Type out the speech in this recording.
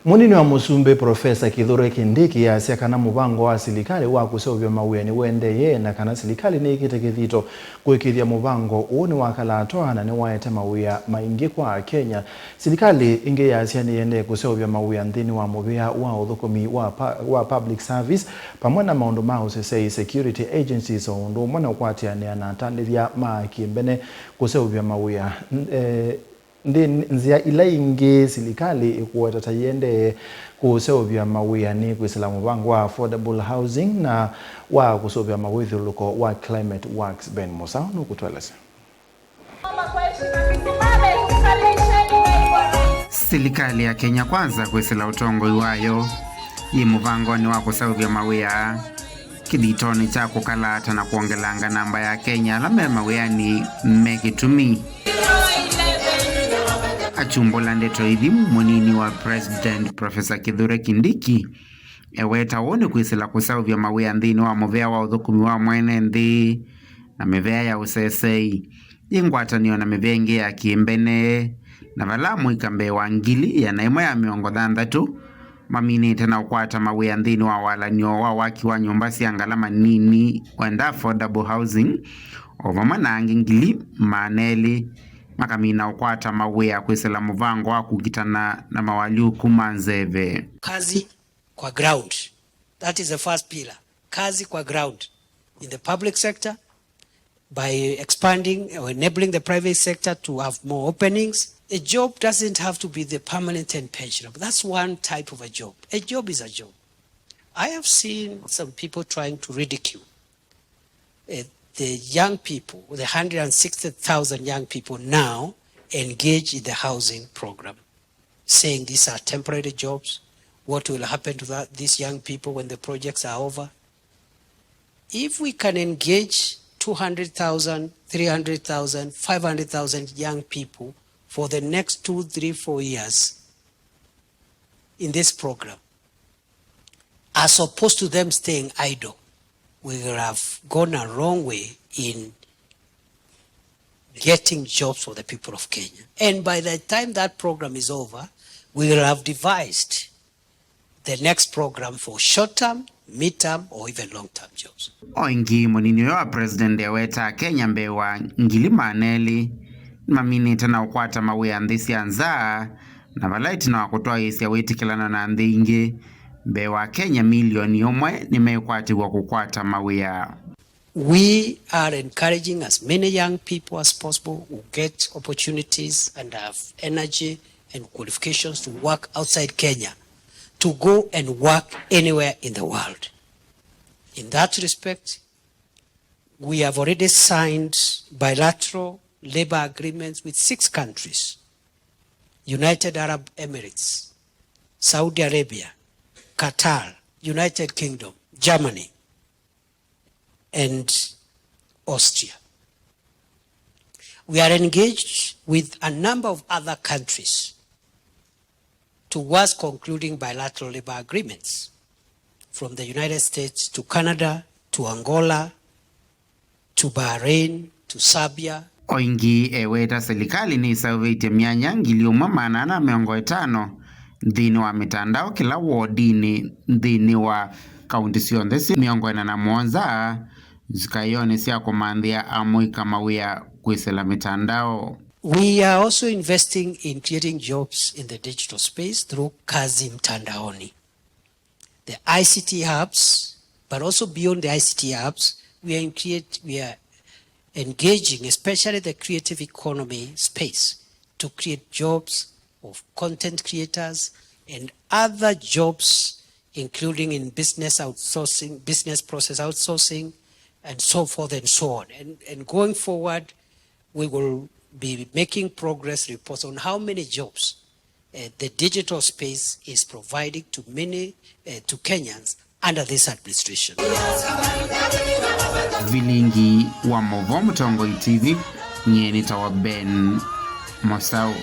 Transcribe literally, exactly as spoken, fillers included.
Mũnini wa Mũsumbĩ, Profesa Kithure Kindiki, asya kana mũvango wa silikalĩ wa kũseũvya mawĩa nĩũendee na kana silikalĩ nĩĩkĩte kĩthito kũĩkĩĩthya mũvango ũũ nĩwakala twawa na nĩwaete mawĩa maingĩ kwa Akenya. Silikalĩ ĩngĩ yasya nĩyendee kũseũvya mawĩa nthĩnĩ wa mũvĩa wa ũthũkũmi wa pa-, wa public service, vamwe na maũndũ ma ũsesei, security agencies, o ũndũ ũmwe na ũkwatĩanĩa na atandĩthya ma kĩmbene kũseũvya mawĩa. N-, eh, Nthĩ, nzĩa ila ingĩ silikalĩ ĩkũweta ta iendee kũseũvya mawĩa nĩ kwĩsĩla mũvango wa affordable housing na wa kũseũvya mawĩthyũlũko wa Climate Works. Ben Mũsaũ nũkũtũelesya. Silikalĩ ya Kenya Kwanza kwĩsĩla ũtongoi wayo yĩ mũvangonĩ wa kũseũvya mawĩa kĩthitonĩ kya kũkalata na kwongelanga namba ya Akenya ala me mawĩanĩ me kĩtumi. Akyumbũla ndeto ithi, mũnini wa President Professor Kithure Kindiki eweta ũũ nĩ kwĩsĩla kũseũvya mawĩa nthĩnĩ wa mũvĩa wa ũthũkũmi wa mwene nthĩ na mĩvĩa ya ũsesei, yĩ ngwatanĩo na mĩvĩa ĩngĩ ya kĩmbene, na vala amũika mbee wa ngili ĩana ĩmwe ya mĩongo thanthatũ maminĩte na ũkwata mawĩa nthĩnĩ wa walany'o wa waki wa nyũmba sya ngalama nini, wenda affordable housing, o vamwe na angĩ ngili maana elĩ makamina ũkwata mawĩa kwĩsĩla mũvango wa kũkitana na mawalyũku ma nzeve. Kazi kwa ground. That is the first pillar. Kazi kwa ground in the public sector, by expanding or enabling the private sector to have more openings. A job doesn't have to be the permanent and pensionable. That's one type of a job. A job is a job. I have seen some people trying to ridicule, uh, the young people, the hundred and sixty thousand young people now engaged in the housing program, saying these are temporary jobs. What will happen to that, these young people when the projects are over? If we can engage two hundred thousand, three hundred thousand, five hundred thousand young people for the next two, three, four years in this program, as opposed to them staying idle, we will have gone a long way in getting jobs for the people of Kenya. And by the time that program is over, we will have devised the next program for short term, mid term, or even long term jobs. O ĩngĩ, mũnini ũyũ wa president eweta Akenya mbee wa ngili maana elĩ nĩmaminĩte na ũkwata mawĩa nthĩ sya nza, na vala ĩtina wa kũtwaĩĩsya wĩtĩkĩlano na nthĩ ingĩ, mbee wa Akenya milioni ũmwe nĩmekwatĩw'a kũkwata mawĩa. We are encouraging as many young people as possible who get opportunities and have energy and qualifications to work outside Kenya to go and work anywhere in the world. In that respect, we have already signed bilateral labor agreements with six countries: United Arab Emirates, Saudi Arabia, Qatar, United Kingdom, Germany, and Austria. We are engaged with a number of other countries towards concluding bilateral labor agreements, from the United States to Canada to Angola to Bahrain to Serbia. O ĩngĩ, eweta silikalĩ nĩseũvĩtye myanya ngili ũmwe maana ana mĩongo ĩtano nthĩnĩ wa mĩtandao kĩla wodinĩ nthĩnĩ wa kaunti syonthe syĩ mĩongo ĩna na mũonza nzikaĩonĩ sya kũmanthĩa amũika mawĩa kwĩsĩla mĩtandao. We are also investing in creating jobs in the digital space through Kazi Mtandaoni, the I C T hubs, but also beyond the I C T hubs, we are in create, we are engaging, especially the creative economy space, to create jobs of content creators and other jobs, including in business outsourcing, business process outsourcing, and so forth and so on. And, and going forward, we will be making progress reports on how many jobs, uh, the digital space is providing to many, uh, to Kenyans under this administration. Vilingi wa Movo Mũtongoi T V, nyie nĩtawa Ben Mosau.